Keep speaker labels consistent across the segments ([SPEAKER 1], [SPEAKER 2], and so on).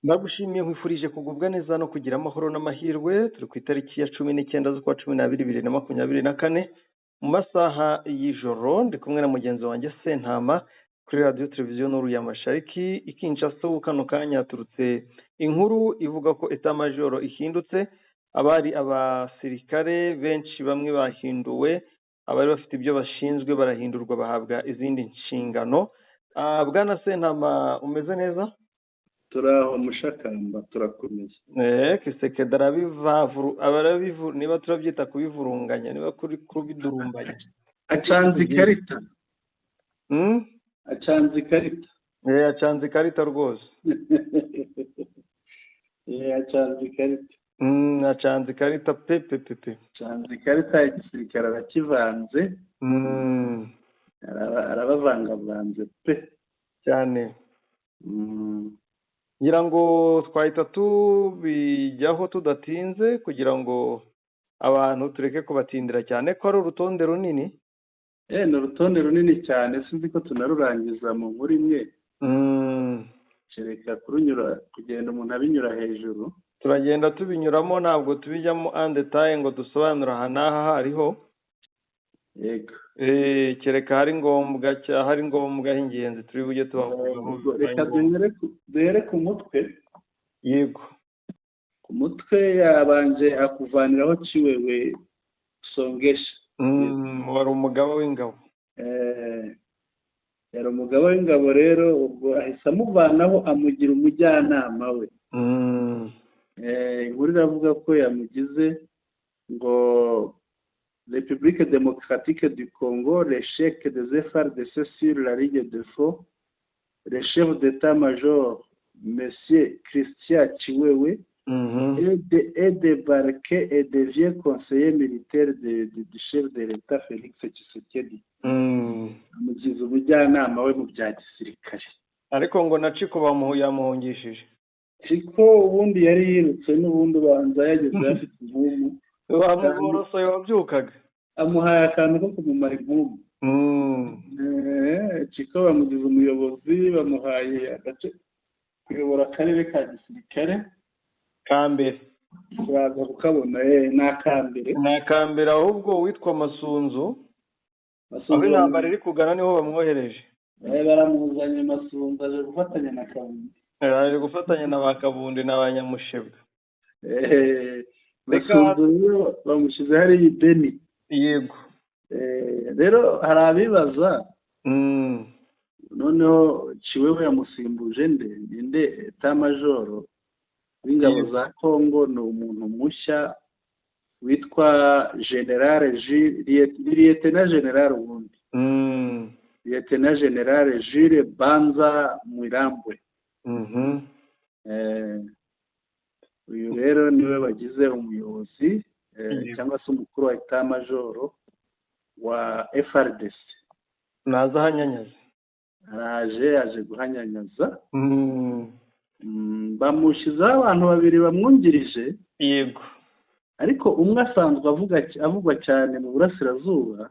[SPEAKER 1] Ndagushimiye, nkwifurije kugubwa neza no kugira amahoro n'amahirwe. Turi ku itariki ya 19 z'ukwa 12 2024 mu masaha y'ijoro. Ndi kumwe na mugenzi wanjye Sentama kuri Radiyo Televiziyo Nuru ya Mashariki i Kinshasa. Ubu kano kanya haturutse inkuru ivuga ko état-major ihindutse, abari abasirikare benshi bamwe bahinduwe, abari bafite ibyo bashinzwe barahindurwa, bahabwa izindi nshingano. Bwana Sentama, umeze neza?
[SPEAKER 2] Turaho Mushakamba, turakomeye.
[SPEAKER 1] Tshisekedi arabivu, niba turabyita kubivurunganya, niba kuri kubidurumbanya.
[SPEAKER 2] Acanze ikarita. Acanze ikarita.
[SPEAKER 1] Acanze ikarita rwose.
[SPEAKER 2] Acanze ikarita.
[SPEAKER 1] Acanze ikarita pe pe pe pe.
[SPEAKER 2] Acanze ikarita, igisirikare arakivanze. Arabavangavanze pe.
[SPEAKER 1] Cyane. Ngira ngo twahita tubijyaho tudatinze kugira ngo abantu tureke kubatindira cyane, ko ari urutonde runini.
[SPEAKER 2] Ni urutonde runini cyane, sinzi ko tunarurangiza mu nkuru imwe. Kereka kurunyura, kugenda umuntu abinyura hejuru.
[SPEAKER 1] Turagenda tubinyuramo, ntabwo tubijyamo en détail ngo dusobanure aha n'aha hariho.
[SPEAKER 2] Yego.
[SPEAKER 1] Kereka hari ngombwa, hari ngombwa h'ingenzi turi bujye tubavugaho.
[SPEAKER 2] Reka duhere ku mutwe.
[SPEAKER 1] Yego.
[SPEAKER 2] Ku mutwe yabanje akuvaniraho Tshiwewe Songesha.
[SPEAKER 1] Wari umugaba w'ingabo.
[SPEAKER 2] Yari umugaba w'ingabo rero, ubwo ahise amuvanaho, amugira umujyanama we. Inkuru iravuga ko yamugize ngo République démocratique du Congo, l'échec des FARDC sur la ligne de front, le chef d'état-major, Monsieur Christian Tshiwewe, est débarqué et devient conseiller militaire du chef de l'État Félix Tshisekedi. Amugize umujyanama we mu bya gisirikare.
[SPEAKER 1] Ariko ngo na Chico yamuhungishije.
[SPEAKER 2] Chico ubundi yari yirutse, n'ubundi ubanza yageze afite impumu.
[SPEAKER 1] Bamuborosoye wabyukaga.
[SPEAKER 2] Amuhaye akantu ko kumumara impumu. Chico bamugize umuyobozi, bamuhaye agace kuyobora akarere ka gisirikare.
[SPEAKER 1] Ka mbere.
[SPEAKER 2] Turaza kukabona, ni akambere.
[SPEAKER 1] Ni akambere, ahubwo witwa Masunzu, aho intambara iri kugana niho bamwohereje.
[SPEAKER 2] Baramuzanye, Masunzu aje gufatanya na Kabundi.
[SPEAKER 1] Aje gufatanya na ba Kabundi na ba Nyamushebwa.
[SPEAKER 2] Masunzu rero bamushyize hariya i Beni.
[SPEAKER 1] Yego.
[SPEAKER 2] Rero hari abibaza noneho Tshiwewe yamusimbuje nde? Ninde état-major w'ingabo za Congo? Ni umuntu mushya witwa général, lieutenant général, ubundi lieutenant général Jules Banza Mwilambwe. Uyu rero niwe bagize umuyobozi cyangwa se umukuru wa état-major wa FARDC.
[SPEAKER 1] Naza ahanyanyaza.
[SPEAKER 2] Araje, aje guhanyanyaza. Bamushyizeho abantu babiri bamwungirije. Ariko umwe asanzwe avugwa cyane mu burasirazuba.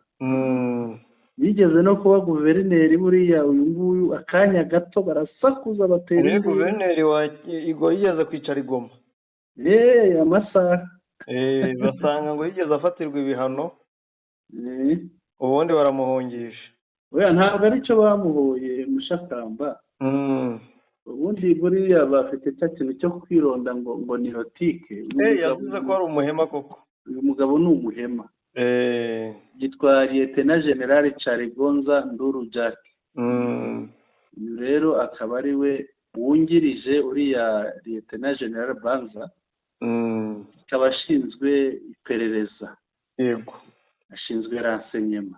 [SPEAKER 2] Yigeze no kuba guverineri buriya uyu nguyu, akanya gato barasakuza, batera
[SPEAKER 1] Niwe
[SPEAKER 2] induru.
[SPEAKER 1] Guverineri wa Igo, yigeze kwicara i Goma.
[SPEAKER 2] Amasaha.
[SPEAKER 1] Basanga ngo yigeze afatirwa ibihano, ubundi baramuhungisha.
[SPEAKER 2] Oya, ntabwo aricyo bamuhoye, Mushakamba. Ubundi buriya bafite cya kintu cyo kwironda ngo ni rotike.
[SPEAKER 1] Yavuze ko ari umuhema koko.
[SPEAKER 2] Uyu mugabo ni umuhema. Yitwa Lieutenant Général Kyaligonza Ndulu Jack. Uyu rero akaba ari we wungirije uriya Lieutenant Général Banza. Akaba ashinzwe iperereza. Ashinzwe renseignement.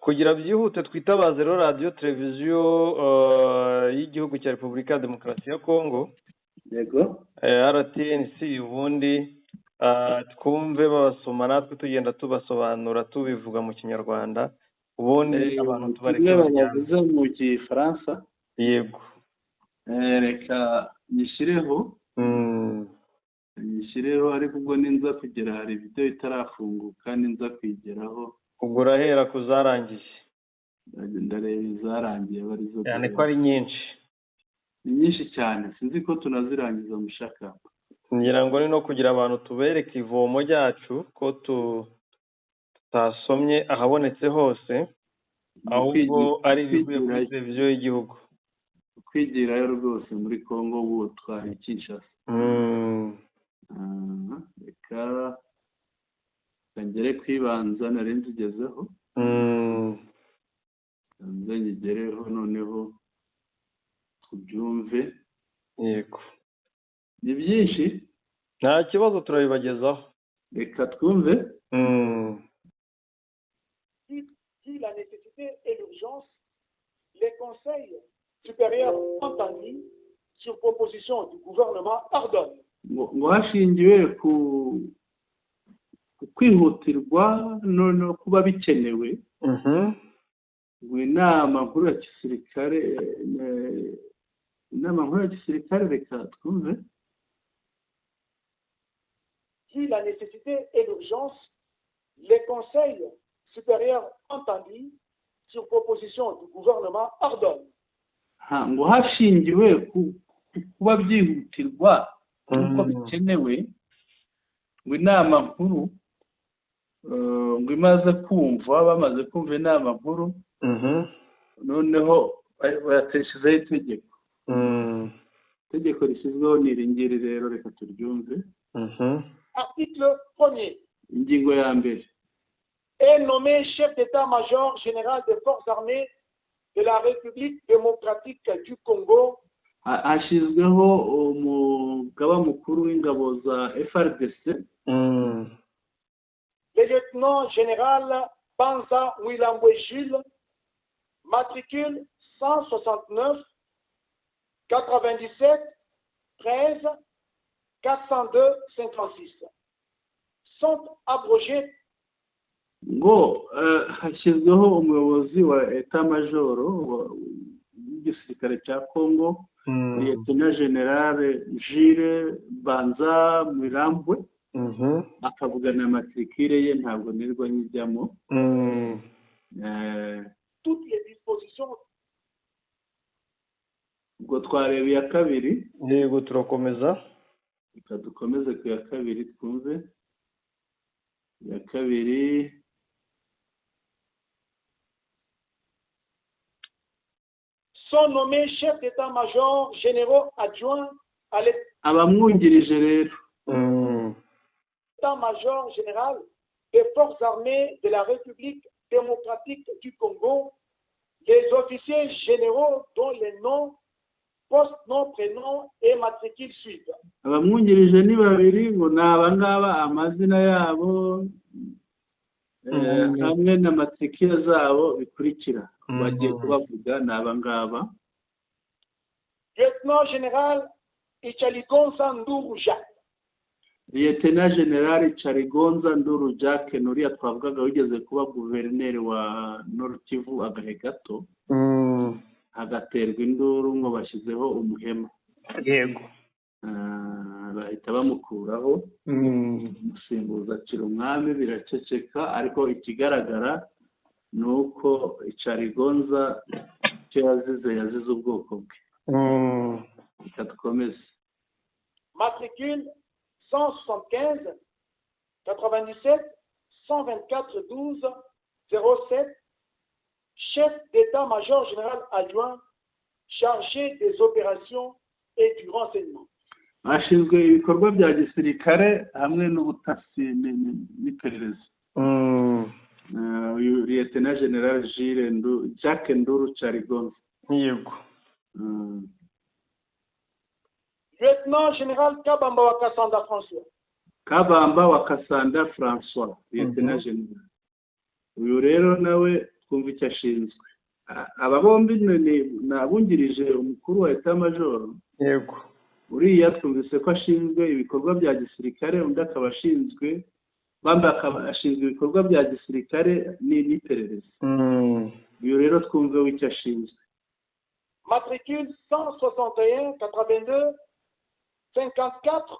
[SPEAKER 1] Kugira byihute, twitabaze rero Radiyo Televiziyo y'igihugu cya Repubulika ya Demokarasi ya Kongo.
[SPEAKER 2] Yego.
[SPEAKER 1] RTNC, ubundi twumve babasoma, natwe tugenda tubasobanura, tubivuga mu Kinyarwanda, ubundi abantu tubareke
[SPEAKER 2] Kimwe
[SPEAKER 1] bajyane.
[SPEAKER 2] Bavuze mu Gifaransa.
[SPEAKER 1] Yego.
[SPEAKER 2] Reka nyishyireho. Nyishyireho, ariko ubwo ninza kugera hari video itarafunguka, ninza kuyigeraho.
[SPEAKER 1] Ubwo urahera ku zarangiye.
[SPEAKER 2] Ndareba izarangiye aba arizo.
[SPEAKER 1] Cyane ko ari nyinshi.
[SPEAKER 2] Ni nyinshi cyane, sinzi ko tunazirangiza mushaka.
[SPEAKER 1] Ngira ngo ni no kugira abantu tubereke ivomo ryacu ko tutasomye ahabonetse hose, ahubwo ari ibivuye kuri televiziyo y'igihugu.
[SPEAKER 2] Kwigirayo rwose muri Congo ubu twari Kinshasa. Reka ngere kwibanza nari nzigezeho, nze nyigereho noneho tubyumve.
[SPEAKER 1] Yego,
[SPEAKER 2] ni byinshi,
[SPEAKER 1] nta kibazo, turabibagezaho.
[SPEAKER 2] Reka twumve.
[SPEAKER 3] Vu la nécessité et l'urgence, les conseils supérieurs entendus sur proposition du gouvernement ordonnent.
[SPEAKER 2] Ngo hashingiwe ku kwihutirwa no kuba bikenewe, ngo inama nkuru ya gisirikare, inama nkuru ya gisirikare, reka twumve.
[SPEAKER 3] Vu la nécessité et l'urgence, les conseils supérieurs entendus sur proposition du gouvernement ordonnent.
[SPEAKER 2] Ngo hashingiwe ku kuba byihutirwa nk'uko bikenewe, ngo inama nkuru, ngo imaze kumva, bamaze kumva inama nkuru, noneho bayateshejeho itegeko. Itegeko rishyizweho ni iri ngiri rero, reka turyumve.
[SPEAKER 3] Article 1er.
[SPEAKER 2] Ingingo ya mbere.
[SPEAKER 3] Est nommé chef d'état-major général des forces armées de la République démocratique du Congo.
[SPEAKER 2] Hashyizweho umugaba mukuru w'ingabo za FARDC.
[SPEAKER 3] Le lieutenant général Banza Mwilambwe Jules, matricule 169 97 13 402 56, sont abrogés.
[SPEAKER 2] Ngo hashyizweho umuyobozi wa état-major w'igisirikare cya Congo, Lieutenant Général Jules Banza Mwilambwe, akavuga na matricule ye, ntabwo nirwa nyijyamo.
[SPEAKER 3] Toutes les dispositions.
[SPEAKER 2] Ubwo twareba iya kabiri.
[SPEAKER 1] Yego, turakomeza.
[SPEAKER 2] Reka dukomeze ku ya kabiri, twumve iya kabiri.
[SPEAKER 3] Sont nommés chefs d'état-major généraux adjoints à
[SPEAKER 2] Abamwungirije rero.
[SPEAKER 3] L'état-major général des forces armées de la République démocratique du Congo, les officiers généraux dont les noms, post-nom, prénom et matricule suivent.
[SPEAKER 2] Abamwungirije ni babiri, ngo ni abangaba, amazina yabo hamwe na matricule zabo bikurikira, bagiye kubavuga, ni abangaba.
[SPEAKER 3] Lieutenant général Ichaligonza Nduru Jacques.
[SPEAKER 2] Lieutenant Général Icarigonza Nduru Jacques, nuriya twavugaga wigeze kuba guverineri wa Nord Kivu agahe gato, hagaterwa induru ngo bashyizeho umuhema. Bahita bamukuraho, umusimbuza Umwami, biraceceka. Ariko ikigaragara ni uko Icarigonza icyo yazize, yazize ubwoko bwe. Reka dukomeze.
[SPEAKER 3] Matricule 175 97 124 12 07, chef d'état-major général adjoint chargé des opérations et du renseignement.
[SPEAKER 2] Ashinzwe ibikorwa bya gisirikare hamwe n'ubutasi n'iperereza. Uyu Lieutenant Général Jules Jacques Nduru Carigonza.
[SPEAKER 3] Lieutenant général Kabamba Wakasanda François.
[SPEAKER 2] Kabamba Wakasanda François, Lieutenant Général. Uyu rero nawe twumva icyo ashinzwe. Aba bombi ni abungirije umukuru wa état-major. Uriya twumvise ko ashinzwe ibikorwa bya gisirikare, undi akaba ashinzwe, bambe akaba ashinzwe ibikorwa bya gisirikare n'iperereza. Uyu rero twumve w'icyo ashinzwe.
[SPEAKER 3] Matricule 161 82 54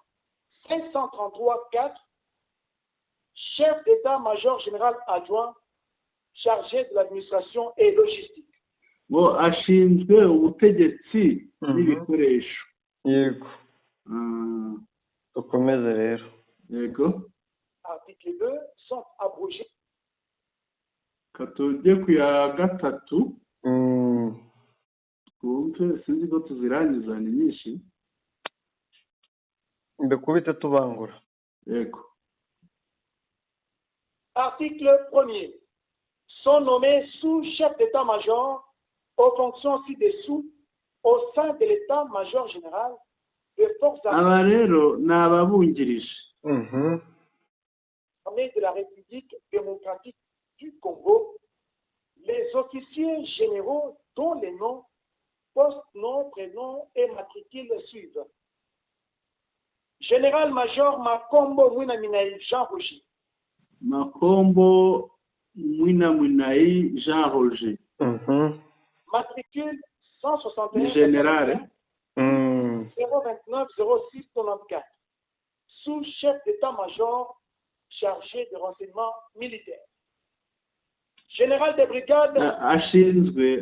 [SPEAKER 3] 533 4, chef d'état-major général adjoint chargé de l'administration et logistique.
[SPEAKER 2] Ngo ashinzwe ubutegetsi n'ibikoresho.
[SPEAKER 1] Yego. Dukomeze rero.
[SPEAKER 2] Yego.
[SPEAKER 3] Article 2 sont abrogés.
[SPEAKER 2] Tujye ku ya gatatu, twumve. Sinzi ko tuzirangiza, ni nyinshi.
[SPEAKER 1] Mbikubite tubangura.
[SPEAKER 2] Yego.
[SPEAKER 3] Article 1er. Sont nommés sous-chefs d'état-major aux fonctions ci-dessous au sein de l'état-major général des forces
[SPEAKER 2] Aba rero ni ababungirije.
[SPEAKER 3] Armées de la République démocratique du Congo, les officiers généraux dont les noms, post-noms, prénoms et matricules suivent. Général-major Makombo Mwinaminaï Jean-Roger.
[SPEAKER 2] Makombo Mwinaminayi Jean Roger.
[SPEAKER 3] Matricule 161
[SPEAKER 2] Ni général.
[SPEAKER 3] 029 06 94. Sous-chef d'état-major chargé de renseignement militaire. Général de brigade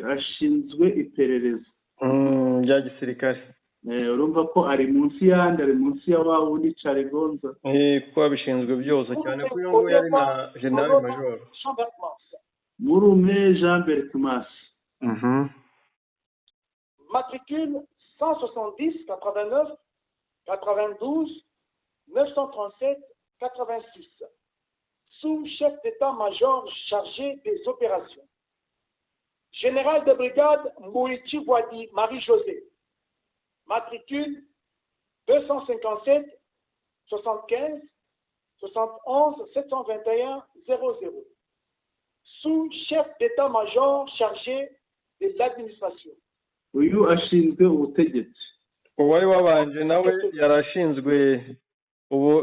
[SPEAKER 2] Ashinzwe iperereza
[SPEAKER 1] rya gisirikare.
[SPEAKER 2] Urumva ko ari munsi y'andi, ari munsi ya wa wundi Carigonza.
[SPEAKER 1] Kuko abishinzwe byose, cyane ko uyu nguyu ari na général major.
[SPEAKER 3] Jean Berchmans.
[SPEAKER 2] Murume Jean Berchmans.
[SPEAKER 3] Matricule 170 89 92 937 86. Sous-chef d'état-major chargé des opérations. Général de brigade Mbouichi Wadi Marie-Josée. Matricule 257 75 71 721 00. Sous-chef d'état-major chargé de l'administration.
[SPEAKER 2] Uyu ashinzwe ubutegetsi.
[SPEAKER 1] Uwari wabanje nawe yari ashinzwe ubu,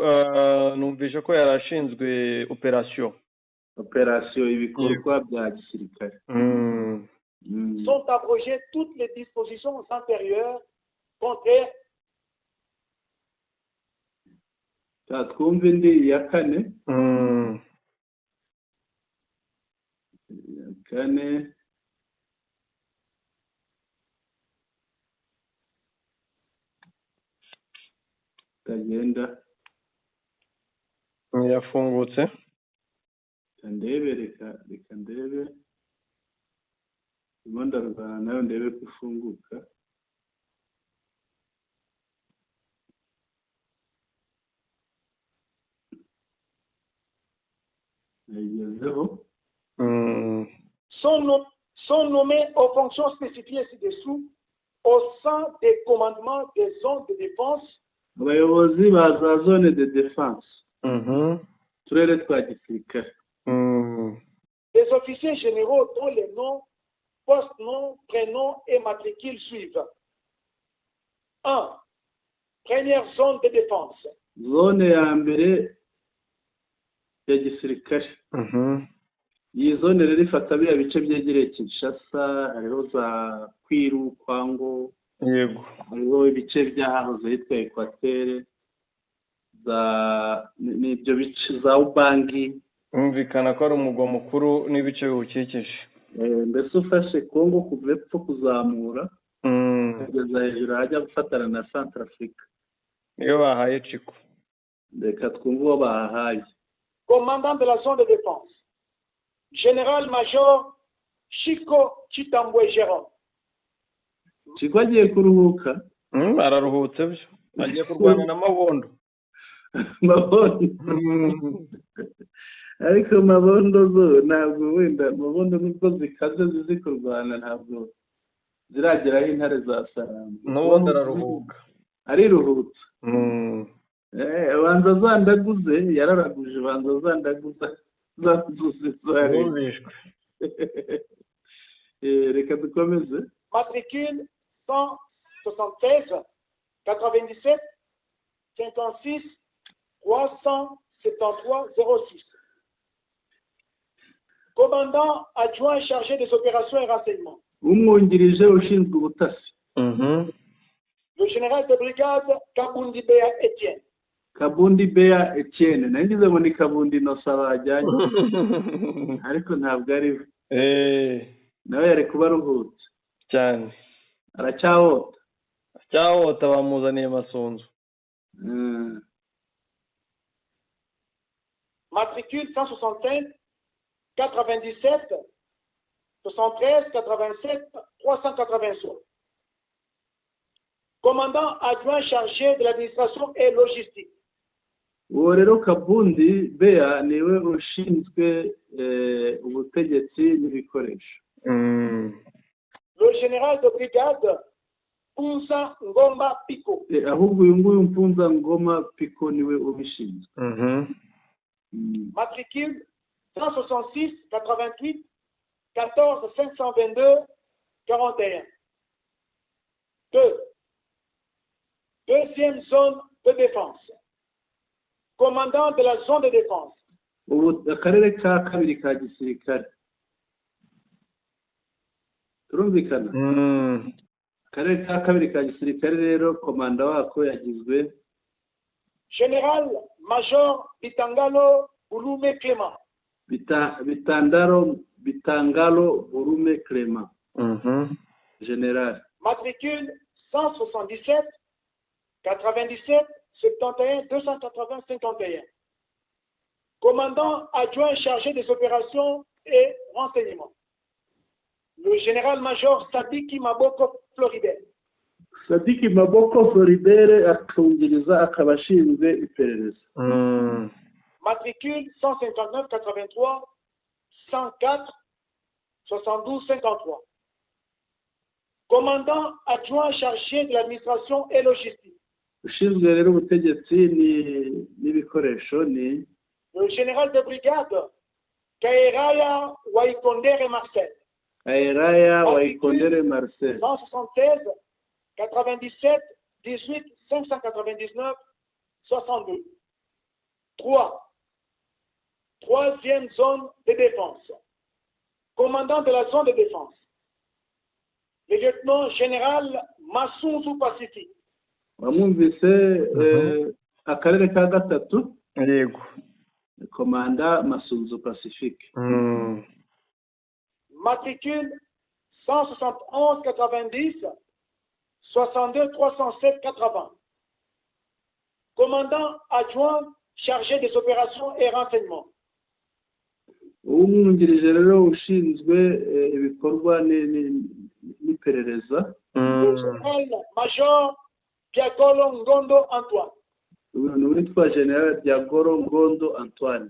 [SPEAKER 1] numvise ko yari ashinzwe opération.
[SPEAKER 2] Opération, ibikorwa bya gisirikare.
[SPEAKER 3] Sont abrogées toutes les dispositions antérieures contraires
[SPEAKER 2] Twumve indi ya kane. Ya kane, kagenda.
[SPEAKER 1] Yafungutse.
[SPEAKER 2] Reka ndebe, reka ndebe, ndimo ndarwana nayo, ndebe ko ifunguka. Nayigezeho.
[SPEAKER 3] Sont nommés aux fonctions spécifiées ci-dessous au sein des commandements des zones de défense
[SPEAKER 2] Abayobozi ba za zone de défense, uturere twa gisirikare.
[SPEAKER 3] Des officiers généraux dont les noms, post-noms, prénoms et matricules suivent. 1. Première zone de défense.
[SPEAKER 2] Zone ya mbere ya gisirikare. Iyi zone rero ifata biriya bice byegereye Kinshasa, hariho za Kwiru, Kwango, hariho ibice byahoze hitwa Ekwatere, za n'ibyo bice za Ubangi.
[SPEAKER 1] Humvikana ko ari umugwa mukuru n'ibice biwukikije.
[SPEAKER 2] Mbese ufashe Kongo kuva epfo kuzamura kugeza hejuru ahajya gufatana na Centrafrique.
[SPEAKER 1] Niyo bahaye Ciko.
[SPEAKER 2] Reka twumve uwo bahaye.
[SPEAKER 3] Commandant de la zone de défense. Général-major Chico Chitambwe Jérôme.
[SPEAKER 2] Ciko agiye kuruhuka.
[SPEAKER 1] Araruhutse byo, agiye kurwana na Mabondo.
[SPEAKER 2] Mabondo. Ariko Mabondo zo ntabwo, wenda Mabondo nubwo zikaze zizi kurwana, ntabwo zirageraho intare za Sarambwe.
[SPEAKER 1] N'ubundi araruhuka.
[SPEAKER 2] Ariruhutsa. Banza zandaguze, yararaguje, banza zandaguza za nzuzi zari.
[SPEAKER 1] Bumvishwe.
[SPEAKER 2] Reka dukomeze.
[SPEAKER 3] Matricule 176 97 56 373 06. Commandant adjoint chargé des opérations et renseignements.
[SPEAKER 2] Umwungirije ushinzwe ubutasi.
[SPEAKER 3] Le général de brigade Kabundi Bea Etienne.
[SPEAKER 2] Kabundi Bea Etienne, nagize ngo ni Kabundi Inosa bajyanye, ariko ntabwo ari we. Nawe yari kuba aruhutse.
[SPEAKER 1] Cyane.
[SPEAKER 2] Aracyawota.
[SPEAKER 1] Cyawota, bamuzaniye Masunzu.
[SPEAKER 3] Matricule 165 97 73 87 383. Commandant adjoint chargé de l'administration et logistique.
[SPEAKER 2] Uwo rero Kabundi Bea niwe ushinzwe ubutegetsi n'ibikoresho.
[SPEAKER 3] Le général de brigade Mpunza Ngoma Pico.
[SPEAKER 2] Ahubwo uyu nguyu Mpunza Ngoma Piko niwe ubishinzwe.
[SPEAKER 3] Matricule 166 88 14 522 41. 2. Deuxième zone de défense. Commandant de la zone de défense.
[SPEAKER 2] Ubu akarere ka kabiri ka gisirikare, turumvikana? Akarere ka kabiri ka gisirikare rero, komanda wako yagizwe
[SPEAKER 3] Général Major Bitangalo Bulume Clément.
[SPEAKER 2] Bitandaro, Bitangalo Burume Clément, général.
[SPEAKER 3] Matricule 177 97 71 280 51. Commandant adjoint chargé des opérations et renseignements. Le général-major Sadiki Maboko Floribert.
[SPEAKER 2] Sadiki Maboko Floribert akungiriza akaba ashinzwe iperereza.
[SPEAKER 3] Matricule 159 83 104 72 53. Commandant adjoint chargé de l'administration et logistique.
[SPEAKER 2] Ushinzwe rero ubutegetsi n'ibikoresho ni
[SPEAKER 3] Le général de brigade Kaeraya Waikondere Marcel.
[SPEAKER 2] Kaeraya Wayikondere Marcel.
[SPEAKER 3] 176 97 18 599 62. 3. Troisième zone de défense. Commandant de la zone de défense. Le lieutenant général Masunzu Pacifique.
[SPEAKER 2] Wamwumvise? Akarere ka gatatu.
[SPEAKER 1] Yego.
[SPEAKER 2] Komanda Masunzu Pacifique.
[SPEAKER 3] Matricule 171 90 62 307 80. Commandant adjoint chargé des opérations et renseignements.
[SPEAKER 2] Umwungirije rero ushinzwe ibikorwa n'iperereza.
[SPEAKER 3] Le général major Biagolo Ngondo Antoine.
[SPEAKER 2] Uyu ni uwitwa général Diagoro Ngondo Antoine.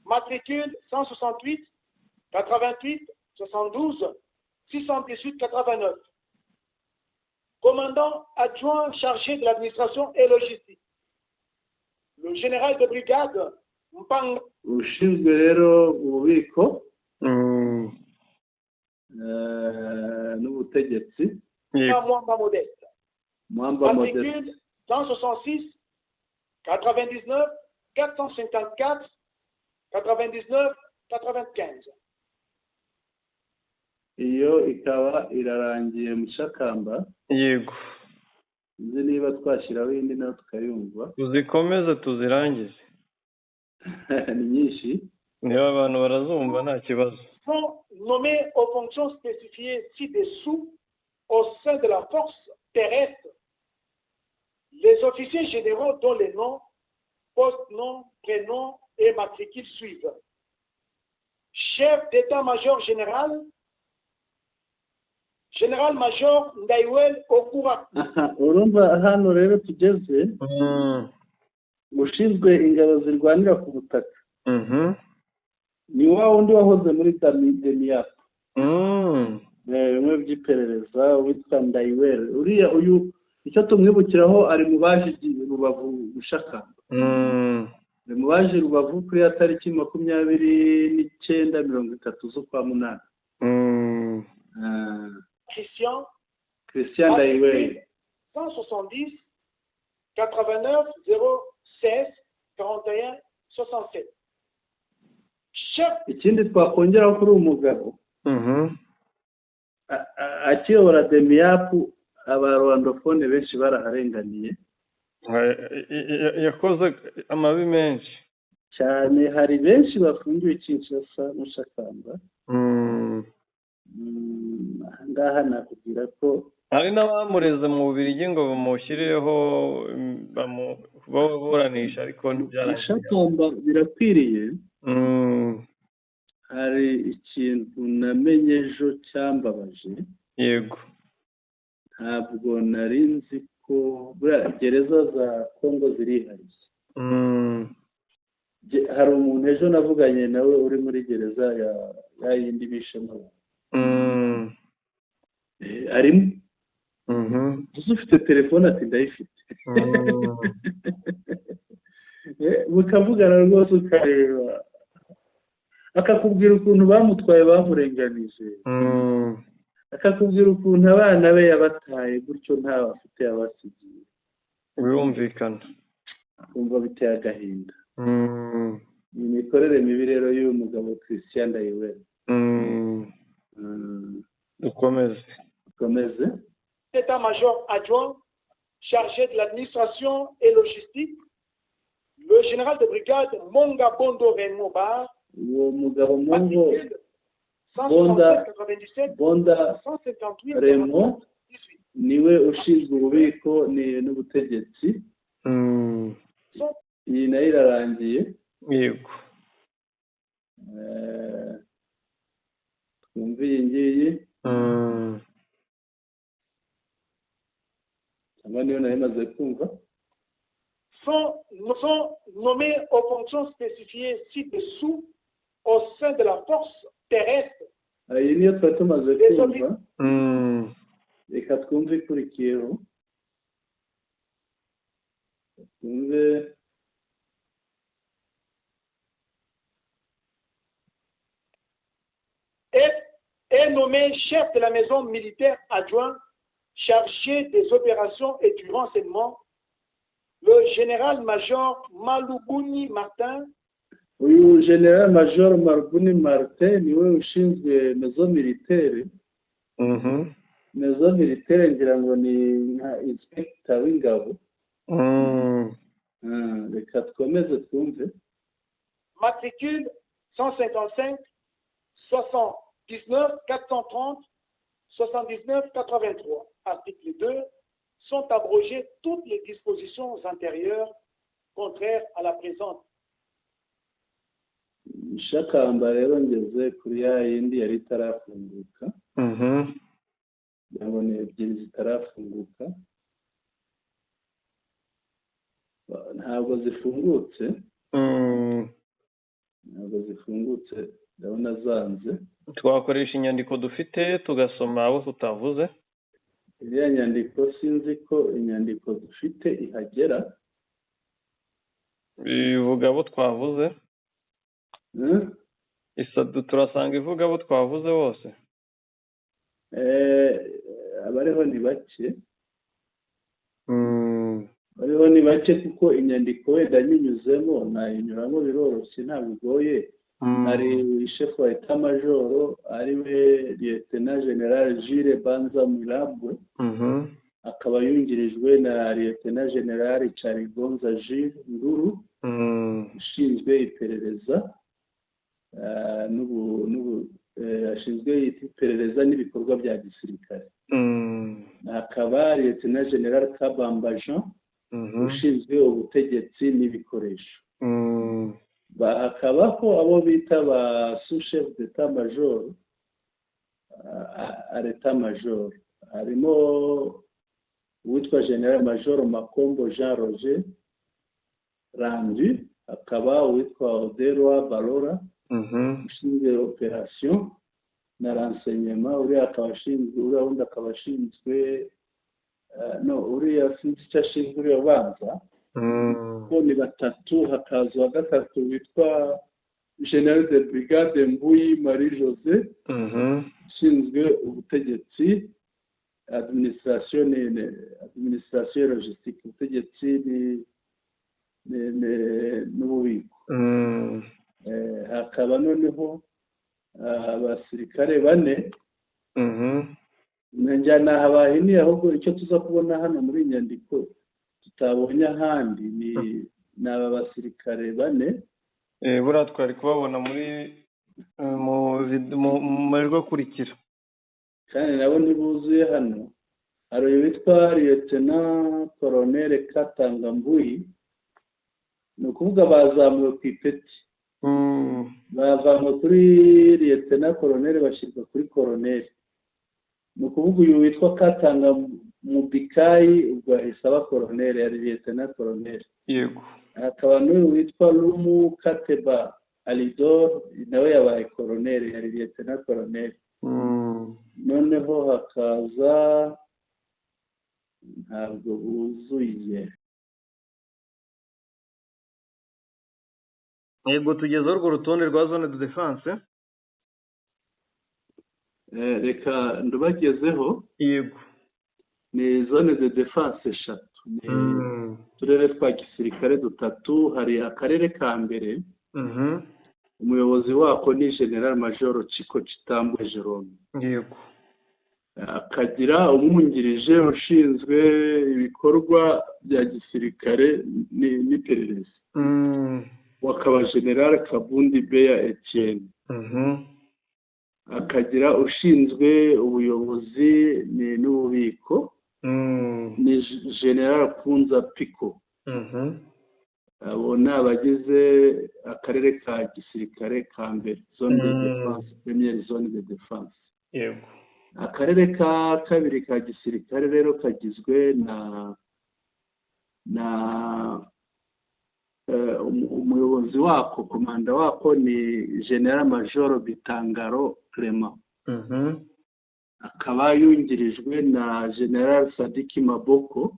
[SPEAKER 3] Matricule 168 88 72 618 89. Commandant adjoint chargé de l'administration et logistique. Le général de brigade Mpang
[SPEAKER 2] Ushinzwe rero ububiko n'ubutegetsi.
[SPEAKER 1] Yego.
[SPEAKER 3] Mwamba Modeste.
[SPEAKER 2] Mwamba Modeste.
[SPEAKER 3] Matricule 166 99 454 99 95.
[SPEAKER 2] Iyo ikaba irarangiye, Mushakamba.
[SPEAKER 1] Yego.
[SPEAKER 2] Nzi niba twashyiraho indi nayo tukayumva.
[SPEAKER 1] Tuzikomeze tuzirangize.
[SPEAKER 2] Ni nyinshi.
[SPEAKER 1] Niba abantu barazumva, nta kibazo.
[SPEAKER 3] Sont nommés aux fonctions spécifiées ci-dessous au sein de la force terrestre. Les officiers généraux dont les noms, post-noms, prénoms et matricules suivent. Chef d'état-major général, général-major Ndaïwel Okura.
[SPEAKER 2] Aha, urumva hano rero tugeze ushinzwe ingabo zirwanira ku butaka ni wa wundi wahoze muri DEMIAP, bimwe by'iperereza, witwa Ndayiwere. Uriya uyu icyo tumwibukiraho, ari mu baje Rubavu gushaka, ari mu baje Rubavu kuri ya tariki 29, 30 z'ukwa munani.
[SPEAKER 3] Christian
[SPEAKER 2] Christian Ndayiwere.
[SPEAKER 3] 170 89 016 41 67. Chef
[SPEAKER 2] Ikindi twakongeraho kuri uyu mugabo, akiyobora DEMIAP, aba rwandophones benshi baraharenganiye.
[SPEAKER 1] Yakoze amabi menshi.
[SPEAKER 2] Cyane, hari benshi bafungiwe Kinshasa, Mushakamba. Aha ngaha nakubwira ko
[SPEAKER 1] Hari n'abamureze mu Bubiligi ngo bamushyireho, baburanisha, ariko ntibyarangiye.
[SPEAKER 2] Ishakamba birakwiriye. Hari ikintu namenye ejo cyambabaje. Ntabwo nari nzi ko buriya gereza za Kongo zirihariye. Hari umuntu ejo navuganye nawe uri muri gereza ya yindi bishemo abantu. Arimo. Uzi ufite telefone? Ati: "Ndayifite." Mukavugana rwose, ukareba akakubwira ukuntu bamutwaye, bamurenganije, akakubwira ukuntu abana be yabataye gutyo, ntawe afite yabasigiye.
[SPEAKER 1] Birumvikana.
[SPEAKER 2] Kumva biteye agahinda. Ni imikorere mibi rero y'uyu mugabo Christian Ndayiwera.
[SPEAKER 1] Dukomeze.
[SPEAKER 2] Dukomeze.
[SPEAKER 3] D'état-major adjoint chargé de l'administration et logistique, le général de brigade Monga Bondo Raymond Bar,
[SPEAKER 2] Uwo mugabo Mongo
[SPEAKER 3] matricule
[SPEAKER 2] Bonda
[SPEAKER 3] 167 97
[SPEAKER 2] Bonda
[SPEAKER 3] 158
[SPEAKER 2] Raymond
[SPEAKER 3] 18.
[SPEAKER 2] niwe ushinzwe ububiko n'ubutegetsi. Iyi nayo irarangiye. Twumve iyi ngiyi cyangwa niyo nayo imaze kumva.
[SPEAKER 3] Sont nommés aux fonctions spécifiées ci-dessous au sein de la force terrestre.
[SPEAKER 2] Iyi niyo twari tumaze kumva. Reka twumve ikurikiyeho, twumve.
[SPEAKER 3] Est nommé chef de la maison militaire adjoint chargé des opérations et du renseignement, le général-major Maloubouni Martin,
[SPEAKER 2] Uyu général major Marubuni Martin niwe ushinzwe maison militaire. Maison militaire ngira ngo ni nka inspector w'ingabo. Reka twomeze twumve.
[SPEAKER 3] Matricule 155 79 430 79 83. Article 2. Sont abrogées toutes les dispositions antérieures contraires à la présente.
[SPEAKER 2] Ishakamba rero ngeze kuri ya yindi yari itarafunguka. Ngira ngo ni ebyiri zitarafunguka, ntabwo zifungutse. Ntabwo zifungutse, ndabona zanze.
[SPEAKER 1] Twakoresha inyandiko dufite tugasoma abo tutavuze.
[SPEAKER 2] Iriya nyandiko, sinzi ko inyandiko dufite ihagera.
[SPEAKER 1] Ivuga abo twavuze.
[SPEAKER 2] Hmm?
[SPEAKER 1] Isa turasanga ivuga abo twavuze bose.
[SPEAKER 2] Abariho ni bake. Abariho ni bake kuko inyandiko wenda nyinyuzemo, nayinyuramo, biroroshye, ntabwo bigoye. Hari chef wa état-major ariwe lieutenant général Jules Banza Mwilambwe, akaba yungirijwe na lieutenant général Charigonza Jules Nduru, ushinzwe iperereza n'ubu ashinzwe iperereza n'ibikorwa bya gisirikare. Hakaba lieutenant général Kabamba Jean, ushinzwe ubutegetsi n'ibikoresho. Hakabaho abo bita ba sous-chef d'état major à l'état major, harimo uwitwa général major Makombo Jean Roger Randu, hakaba uwitwa Oderwa Balora, ushinzwe opération na renseignement, uriya akaba ashinzwe, uriya wundi akaba ashinzwe, no, uriya sinzi icyo ashinzwe, uriya ubanza. Bo ni batatu. Hakaza uwa gatatu witwa général de brigade Mbuyi Marie Jose, ushinzwe ubutegetsi, administration, administration et logistique, ubutegetsi n'ububiko. Hakaba noneho abasirikare bane. Njyana aha bahiniye, ahubwo icyo tuza kubona hano muri iyi nyandiko tutabonye ahandi ni aba basirikare bane.
[SPEAKER 1] Buriya twari kubabona muri mu majwi akurikira.
[SPEAKER 2] Kandi nabo ntibuzuye hano. Hari uyu witwa Lieutenant Colonel Katangambuyi, ni ukuvuga bazamuwe ku ipeti, bavanywe kuri Lieutenant Colonel bashyirwa kuri Colonel. Ni ukuvuga uyu witwa Katanga Mubikayi ubwo ahise aba Colonel, yari Lieutenant Colonel. Hakaba n'uyu witwa Lumu Kateba Alidor, nawe yabaye Colonel, yari Lieutenant Colonel. Noneho hakaza, ntabwo buzuye.
[SPEAKER 1] Yego, tugezeho urwo rutonde rwa zone de défense.
[SPEAKER 2] Reka ndubagezeho. Ni zone de défense eshatu, ni uturere twa gisirikare dutatu. Hari akarere ka mbere, umuyobozi wako ni General Major Chiko Chitambwe Jerome. Akagira umwungirije ushinzwe ibikorwa bya gisirikare n'iperereza, wakaba General Kabundi Beya Etienne. Akagira ushinzwe ubuyobozi n'ububiko, ni General Kunza Piko. Abo ni abagize akarere ka gisirikare ka mbere, zone de défense, première zone de défense. Akarere ka kabiri ka gisirikare rero kagizwe na umuyobozi wako, komanda wako ni General Major Bitangaro Clement. Akaba yungirijwe na General Sadiki Maboko.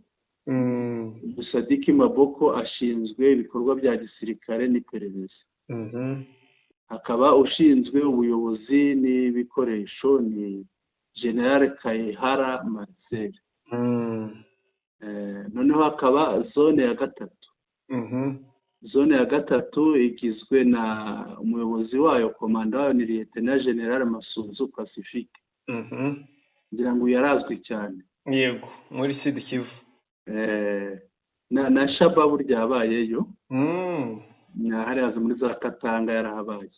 [SPEAKER 2] Sadiki Maboko ashinzwe ibikorwa bya gisirikare n'iperereza. Akaba ushinzwe ubuyobozi n'ibikoresho ni General Kayihara Marcel. Noneho hakaba zone ya gatatu. Zone ya gatatu igizwe na umuyobozi wayo, komanda wayo ni Lieutenant General Masunzu Pacifique. Ngira ngo yarazwi cyane.
[SPEAKER 1] Yego, muri Sud Kivu.
[SPEAKER 2] Na Shaba burya yabayeyo. Hariya muri za Katanga yarahabaye.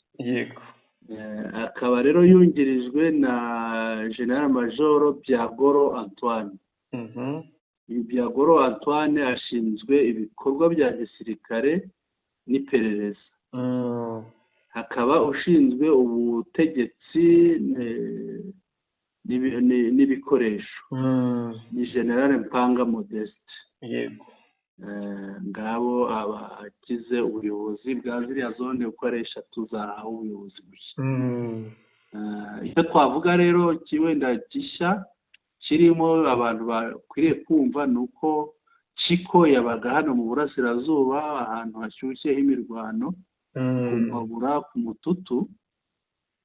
[SPEAKER 2] Akaba rero yungirijwe na General Major Byagoro Antoine. Byagoro Antoine ashinzwe ibikorwa bya gisirikare n'iperereza. Hakaba ushinzwe ubutegetsi n'ibikoresho, ni General Mpanga Modeste. Ngabo abagize ubuyobozi bwa ziriya zone uko ari eshatu zahawe ubuyobozi bushya. Icyo twavuga rero wenda gishya kirimo abantu bakwiriye kumva ni uko Chiko yabaga hano mu burasirazuba, ahantu hashyushye h'imirwano, ku Mbabura, ku Mututu,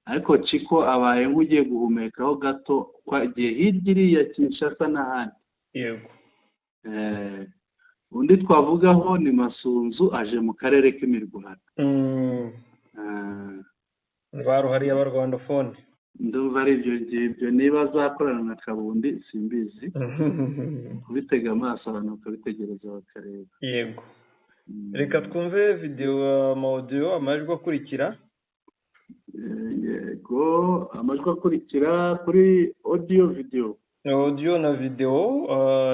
[SPEAKER 2] ariko Chiko abaye nk'ugiye guhumekaho gato, agiye hirya iriya Kinshasa n'ahandi. Undi twavugaho ni Masunzu, aje mu karere k'imirwano.
[SPEAKER 1] Baruhariye abarwandofone.
[SPEAKER 2] Ndumva ari ibyo ngibyo, niba azakorana na Kabundi simbizi, kubitega amaso abantu bakabitegereza bakareba.
[SPEAKER 1] Yego, reka twumve videwo, amawudiyo, amajwi akurikira.
[SPEAKER 2] Yego, amajwi akurikira kuri audio video.
[SPEAKER 1] Audio na videwo,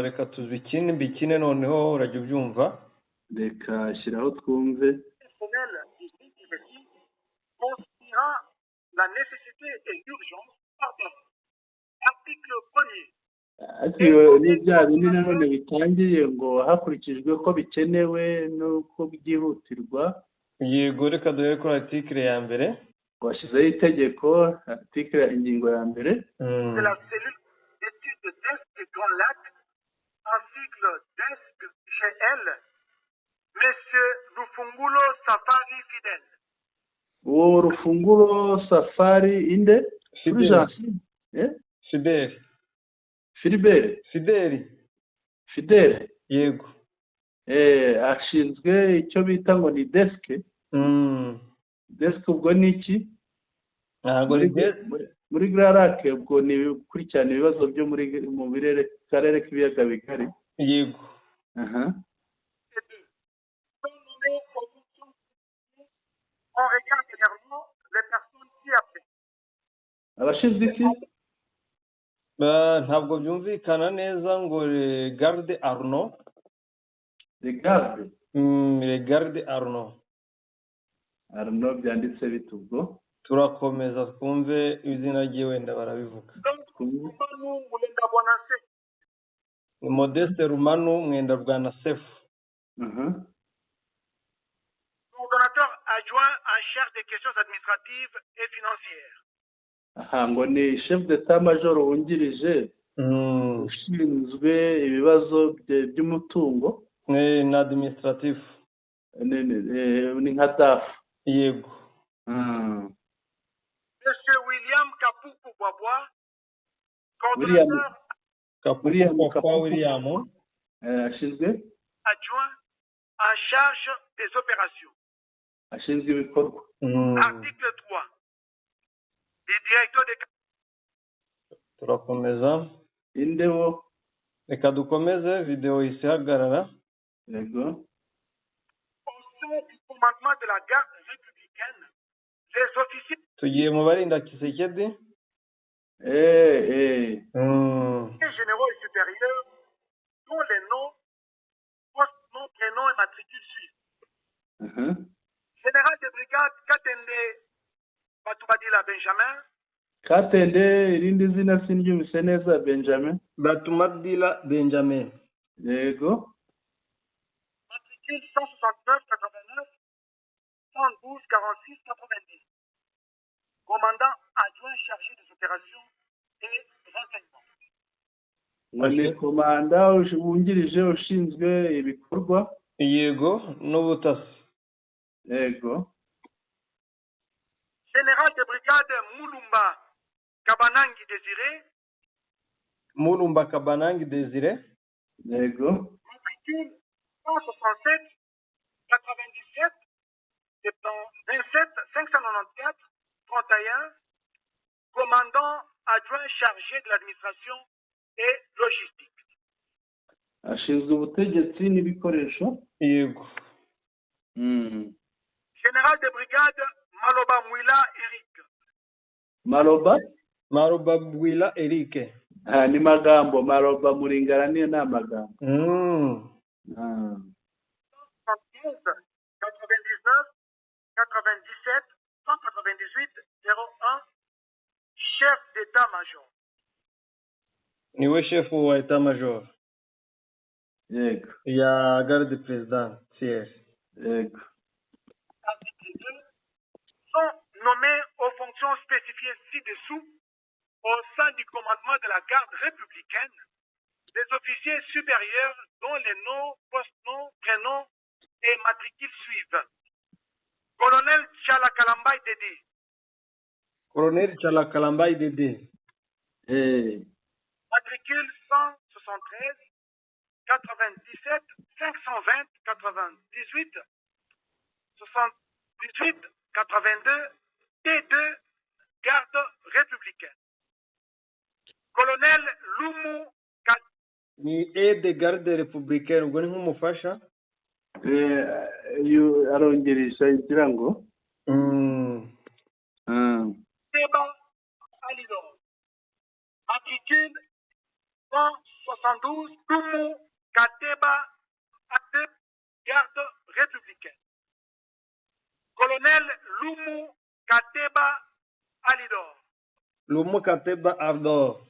[SPEAKER 1] reka tubikine mbikine noneho urajya ubyumva.
[SPEAKER 2] Reka shyiraho twumve.
[SPEAKER 3] La nécessité et l'urgence pardon. Article 1er.
[SPEAKER 2] Ariko ni bya bindi nanone bitangiye ngo hakurikijwe ko bikenewe n'uko byihutirwa.
[SPEAKER 1] Yego, reka duhere kuri article ya mbere.
[SPEAKER 2] Washyizeho itegeko, article, ingingo ya mbere.
[SPEAKER 3] De la cellule d'études d'Est et Grand Lac, article desk GL, Monsieur Rufungulo Safari Fidel.
[SPEAKER 2] Uwo Rufunguro Safari inde?
[SPEAKER 1] Fidel. Fidel.
[SPEAKER 2] Filibert.
[SPEAKER 1] Fideli.
[SPEAKER 2] Fidel.
[SPEAKER 1] Yego.
[SPEAKER 2] Ashinzwe icyo bita ngo ni desk. Desk ubwo ni iki?
[SPEAKER 1] Ntabwo ni desk.
[SPEAKER 2] Muri Grand Lac ubwo ni gukurikirana ibibazo byo muri mu birere karere k'ibiyaga bigari.
[SPEAKER 1] Yego.
[SPEAKER 2] Aha.
[SPEAKER 3] On regarde également les personnes ci-après.
[SPEAKER 2] Abashinzwe iki?
[SPEAKER 1] Ntabwo byumvikana neza ngo Regarde Arno.
[SPEAKER 2] Regarde.
[SPEAKER 1] Regarde Arno.
[SPEAKER 2] Arno byanditse bite ubwo?
[SPEAKER 1] Turakomeza twumve izina rye, wenda barabivuga.
[SPEAKER 2] Twumve.
[SPEAKER 3] Manu Mulenda Bwanase.
[SPEAKER 1] Ni Modeste Rumanu Mwenda Bwana Sefu.
[SPEAKER 3] Coordonnateur adjoint en charge des questions administratives et financières.
[SPEAKER 2] Aha ngo ni chef d'état major wungirije ushinzwe ibibazo by'umutungo.
[SPEAKER 1] Na administratif.
[SPEAKER 2] Ni nka DAF.
[SPEAKER 1] Yego.
[SPEAKER 3] Monsieur William Kapuku Bwabwa,
[SPEAKER 2] William.
[SPEAKER 3] coordonnateur
[SPEAKER 1] Kapuku
[SPEAKER 2] William
[SPEAKER 1] Papa.
[SPEAKER 2] Kapuku.
[SPEAKER 1] William.
[SPEAKER 2] Ashinzwe
[SPEAKER 3] adjoint en charge des opérations.
[SPEAKER 2] Ashinzwe ibikorwa.
[SPEAKER 3] Article 3. Les directeurs des
[SPEAKER 1] Turakomeza.
[SPEAKER 2] Indewo.
[SPEAKER 1] Reka dukomeze, videwo ihise ihagarara.
[SPEAKER 2] Yego.
[SPEAKER 3] Au sein du commandement de la garde républicaine, les officiers
[SPEAKER 1] Tugiye mu barinda Tshisekedi.
[SPEAKER 3] Généraux et supérieurs dont les noms, post-nom, prénoms et matricules suivent. Général de brigade Katende Batubadila Benjamin,
[SPEAKER 2] Katende, irindi zina sinryumvise neza, Benjamin.
[SPEAKER 1] Batumadila Benjamin.
[SPEAKER 2] Yego.
[SPEAKER 3] Matricule 169 89 112 46 90. Commandant adjoint chargé des opérations et renseignements.
[SPEAKER 2] Ngo ni komanda wungirije ushinzwe ibikorwa.
[SPEAKER 1] Yego, n'ubutasi.
[SPEAKER 2] Yego.
[SPEAKER 3] Général de brigade Moulumba Kabanangi Désiré,
[SPEAKER 1] Murumba Kabanangi Desire.
[SPEAKER 2] Yego.
[SPEAKER 3] Matricule 167 97 27 594 31, commandant adjoint chargé de l'administration et logistique.
[SPEAKER 2] Ashinzwe ubutegetsi n'ibikoresho.
[SPEAKER 1] Yego.
[SPEAKER 3] Général de brigade Maloba Mouila Eric,
[SPEAKER 2] Maroba.
[SPEAKER 1] Maroba Bwila Eric.
[SPEAKER 2] Ah, ni magambo Maroba Muringara niyo ni amagambo.
[SPEAKER 3] 75 99 97 198 01, chef d'état-major.
[SPEAKER 1] Niwe shefu wa état major
[SPEAKER 2] Yego.
[SPEAKER 1] Ya garde présidentielle.
[SPEAKER 2] Yego.
[SPEAKER 3] Article 2, sont nommés aux fonctions spécifiées ci-dessous au sein du commandement de la garde républicaine des officiers supérieurs dont les noms, post-noms, prénoms et matricules suivent. Colonel Tchala Kalambay Dédé,
[SPEAKER 1] Colonel Tchala Kalambay Dede.
[SPEAKER 3] Matricule 173 97 520 98 78 82 T2, garde républicaine. Colonel Lumu
[SPEAKER 1] Ni aide de garde républicaine, ubwo ni nk'umufasha.
[SPEAKER 2] Arongeresha ngira ngo.
[SPEAKER 3] Kateba Alidor. Matricule 172 Lumu Kateba A2, garde républicaine. Colonel Lumu Kateba Alidor.
[SPEAKER 1] Lumu Kateba Ardor.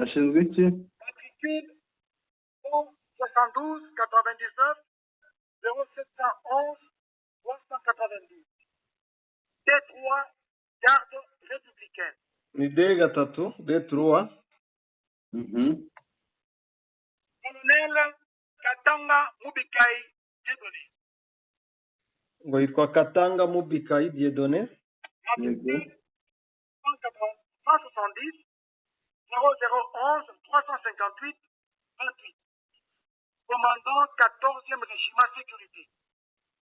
[SPEAKER 2] Ashinzwe iki?
[SPEAKER 3] Matricule 172 99 0711 392. T3, garde républicaine.
[SPEAKER 1] Ni D gatatu, D trois.
[SPEAKER 3] Colonel Katanga Mubikai Dieudonné.
[SPEAKER 1] Ngo yitwa Katanga Mubikayi Dieudonné.
[SPEAKER 3] Matricule 170 0011 358 28. Commandant 14e régiment sécurité.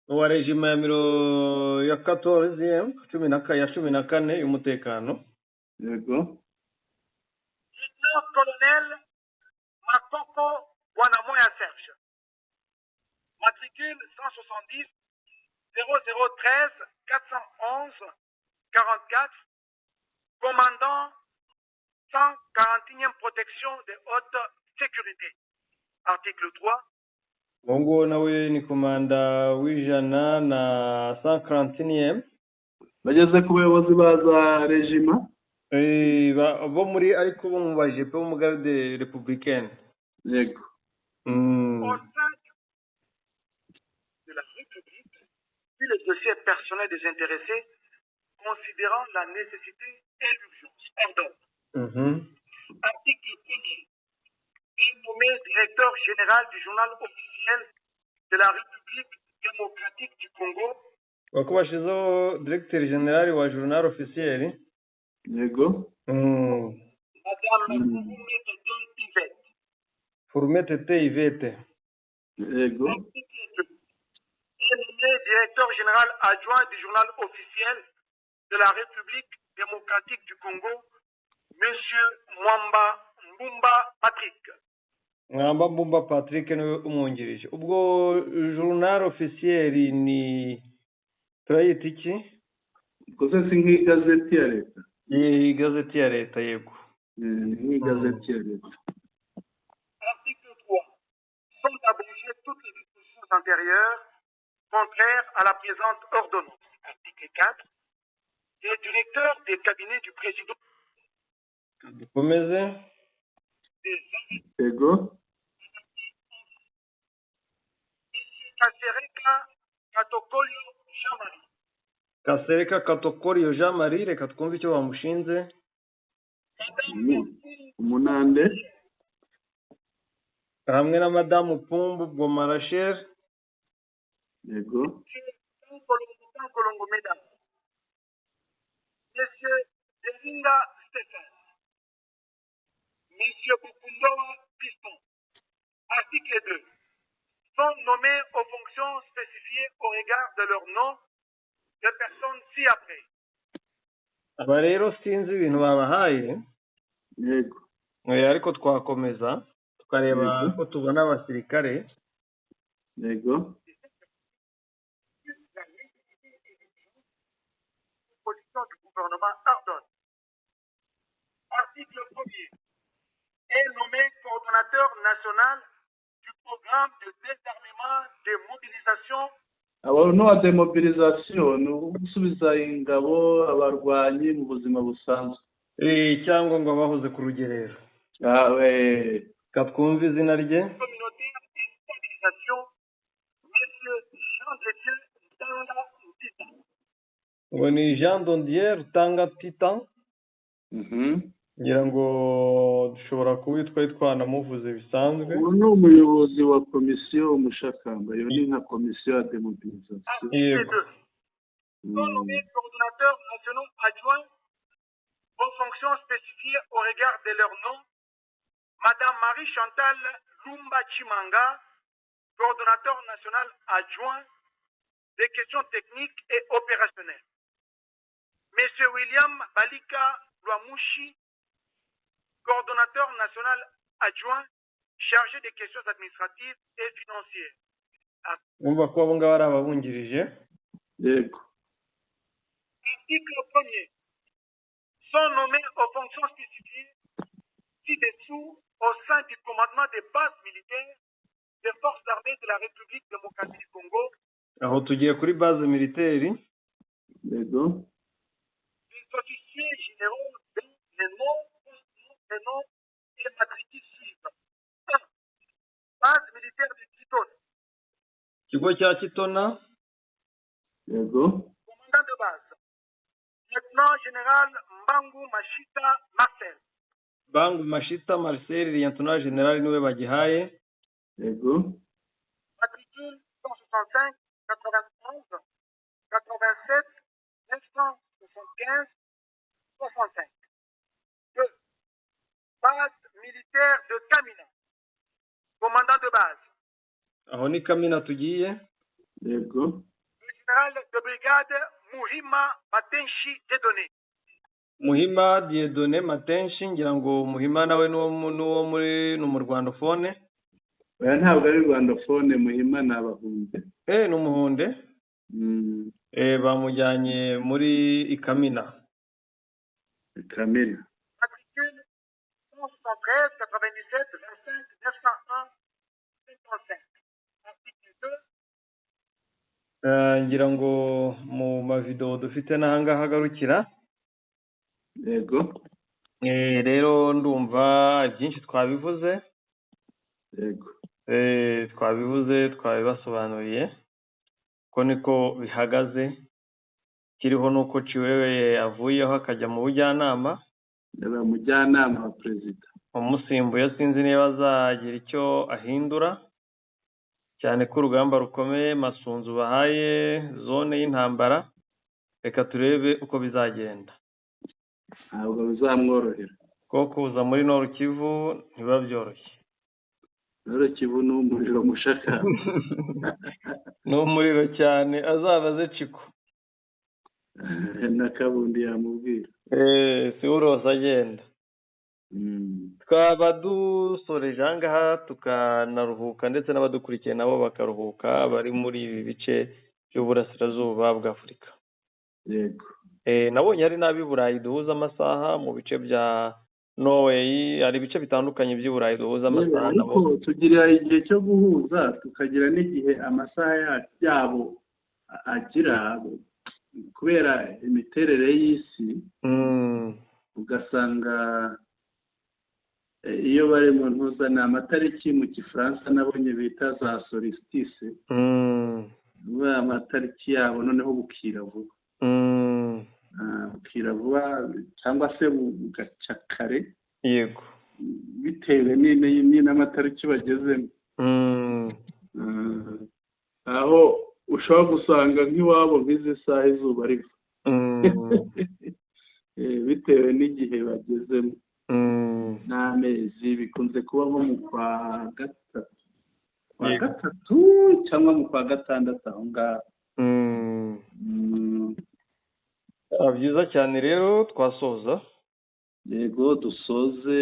[SPEAKER 1] Wa régiment ya miro ya 14e, ya 14 y'umutekano.
[SPEAKER 2] Yego.
[SPEAKER 3] Lieutenant-colonel Makoko Bwanamoya Serge. Matricule 170 0013 411 44. Commandant 141e protection de haute sécurité. Article 3.
[SPEAKER 1] Uwo nguwo nawe ni komanda w'ijana na 141e.
[SPEAKER 2] Bageze ku bayobozi ba za régiment.
[SPEAKER 1] Bo muri, ariko bo mu bajepe bo mu garde républicaine.
[SPEAKER 2] Yego.
[SPEAKER 3] Au sein de la République, puis le dossier personnel des intéressés, considérant la nécessité et l'urgence. Ordonne. Article 1er. Est nommé directeur général du journal officiel de la République démocratique du Congo,
[SPEAKER 1] Bako bashyizeho directeur général wa journal officiel.
[SPEAKER 2] Yego.
[SPEAKER 3] Madame Fouroumé Tété Yvette.
[SPEAKER 1] Furume Tete Yvette.
[SPEAKER 2] Yego.
[SPEAKER 3] Article 2. Est nommé directeur général adjoint du journal officiel de la République démocratique du Congo, Monsieur Mwamba Mbumba Patrick.
[SPEAKER 1] Mwamba Mbumba Patrick niwe umwungirije. Ubwo journal officiel ni turayita iki?
[SPEAKER 2] Ubwo se si nk'igazeti ya leta?
[SPEAKER 1] Igazeti ya leta, yego.
[SPEAKER 2] Ni nk'igazeti ya leta.
[SPEAKER 3] Article 3. Sont abrogées toutes les dispositions antérieures contraires à la présente ordonnance. Article 4. Les directeurs des cabinets du président
[SPEAKER 1] Dukomeze.
[SPEAKER 3] Des
[SPEAKER 2] Yego.
[SPEAKER 3] Monsieur Kasereka Katokolio Jean-Marie.
[SPEAKER 1] Kasereka Katokoriyo Jean Marie, reka twumve icyo bamushinze.
[SPEAKER 3] Madame
[SPEAKER 2] Umunande.
[SPEAKER 1] Hamwe na Madamu Pumbu Bwoma Rachel.
[SPEAKER 2] Yego.
[SPEAKER 3] Monsieur Kolongo Médard. Monsieur Deringa Stéphane. Monsieur Bukundoa Piston. Article 2. Sont nommés aux fonctions spécifiées au regard de leur nom de personnes ci-après.
[SPEAKER 1] Aba rero sinzi ibintu babahaye.
[SPEAKER 2] Yego.
[SPEAKER 1] Ariko twakomeza tukareba ko tubona abasirikare.
[SPEAKER 2] Yego.
[SPEAKER 3] La nécessité et l'urgence, position du gouvernement ordonne. Article 1er. Est nommé coordonnateur national du programme de désarmement de mobilisation
[SPEAKER 2] Abo ni uwa démobilisation, ni ugusubiza ingabo, abarwanyi mu buzima busanzwe.
[SPEAKER 1] Cyangwa ngo abahoze ku rugerero.
[SPEAKER 2] Ah, we.
[SPEAKER 1] Reka twumve izina rye.
[SPEAKER 3] Communautaire et stabilisation, Monsieur Jean de Dieu Ntanga Ntita.
[SPEAKER 1] Ngo ni Jean Dondier Rutanga Titan. Ngira ngo dushobora kuba twari twanamuvuze bisanzwe.
[SPEAKER 2] Ubu ni umuyobozi wa komisiyo Umushakamba, iyo ni nka komisiyo ya démobilisation.
[SPEAKER 3] Article
[SPEAKER 1] Yego.
[SPEAKER 3] 2. Sont nommés coordonnateurs nationaux adjoints aux fonctions spécifiées au regard de leur nom, Madame Marie-Chantal Lumba Chimanga, coordonnateur national adjoint des questions techniques et opérationnelles. Monsieur William Balika Lwamushi, coordonnateur national adjoint chargé des questions administratives et financières.
[SPEAKER 1] Wumva ko abo ngabo ari ababungirije.
[SPEAKER 2] Yego.
[SPEAKER 3] Article 1er. Sont nommés aux fonctions spécifiées ci-dessous au sein du commandement des bases militaires des forces armées de la République démocratique du Congo,
[SPEAKER 1] Aho tugiye kuri base militaire.
[SPEAKER 2] Yego.
[SPEAKER 3] Les officiers généraux dont les noms, prénoms et matricules suivent. 1. Base militaire de Kitona,
[SPEAKER 1] Ikigo cya Kitona.
[SPEAKER 2] Yego.
[SPEAKER 3] Commandant de base, lieutenant général Mbangu Mashita Marcel.
[SPEAKER 1] Bangu Mashita Marcel, lieutenant général, niwe bagihaye.
[SPEAKER 2] Yego.
[SPEAKER 3] Matricule 165 91 87 975 65. 2. Base militaire de Kamina. Commandant de base,
[SPEAKER 1] Aho ni Kamina tugiye.
[SPEAKER 2] Yego.
[SPEAKER 3] Le général de brigade Muhima Matenshi Dieudonné.
[SPEAKER 1] Muhima Dieudonné Matenshi, ngira ngo Muhima nawe n'uwo muri ni umurwandophone.
[SPEAKER 2] Oya, ntabwo ari rwandophone, Muhima ni abahunde.
[SPEAKER 1] Ni umuhunde. Bamujyanye muri Ikamina.
[SPEAKER 2] Kamina.
[SPEAKER 3] Matricule 173 97 25 901 55. Article 2.
[SPEAKER 1] Ngira ngo mu mavidewo dufite n'ahangaha agarukira.
[SPEAKER 2] Yego.
[SPEAKER 1] Rero ndumva byinshi twabivuze.
[SPEAKER 2] Yego.
[SPEAKER 1] Twabivuze, twabibasobanuriye ko niko bihagaze. Kiriho nuko Ciwewe avuyeho akajya mu bujyanama.
[SPEAKER 2] Yaba umujyanama wa perezida.
[SPEAKER 1] Umusimbuye sinzi niba azagira icyo ahindura, cyane ko urugamba rukomeye. Masunzu bahaye zone y'intambara, reka turebe uko bizagenda.
[SPEAKER 2] Ntabwo bizamworohera.
[SPEAKER 1] Ko kuza muri Nord Kivu ntibiba byoroshye.
[SPEAKER 2] Nord Kivu ni umuriro mushaka.
[SPEAKER 1] Ni umuriro cyane, azabaze Ciko.
[SPEAKER 2] Na Kabundi yamubwira.
[SPEAKER 1] Si urose agenda. Twaba dusoreje aha ngaha tukanaruhuka, ndetse n'abadukurikiye nabo bakaruhuka bari muri ibi bice by'uburasirazuba bwa Afurika.
[SPEAKER 2] Yego.
[SPEAKER 1] Nabonye hari n'ab'i Burayi duhuza amasaha, mu bice bya Norway, hari ibice bitandukanye by'i Burayi duhuza amasaha nabo.
[SPEAKER 2] Ariko tugira igihe cyo guhuza, tukagira n'igihe amasaha yabo agira kubera imiterere y'isi, ugasanga iyo bari mu ntuza ni amatariki mu Gifaransa nabonye bita za solstice, amatariki yabo noneho bukira vuba. Bukira vuba cyangwa se bugaca kare.
[SPEAKER 1] Yego.
[SPEAKER 2] Bitewe n'amatariki bagezemo. Aho ushobora gusanga nk'iwabo nk'izi saha izuba riva, bitewe n'igihe bagezemo n'amezi. Bikunze kuba nko mu kwa gatatu, kwa gatatu cyangwa mu kwa gatandatu aho ngaho.
[SPEAKER 1] Byiza cyane, rero twasoza.
[SPEAKER 2] Yego, dusoze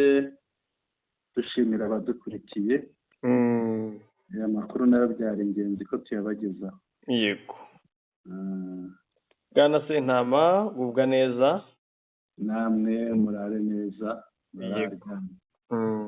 [SPEAKER 2] dushimira abadukurikiye. Aya makuru nayo byari ingenzi ko tuyabagezaho.
[SPEAKER 1] Yego. Bwana Sentama, gubwa neza.
[SPEAKER 2] Namwe murare neza.
[SPEAKER 1] Yego.
[SPEAKER 2] Muraryama.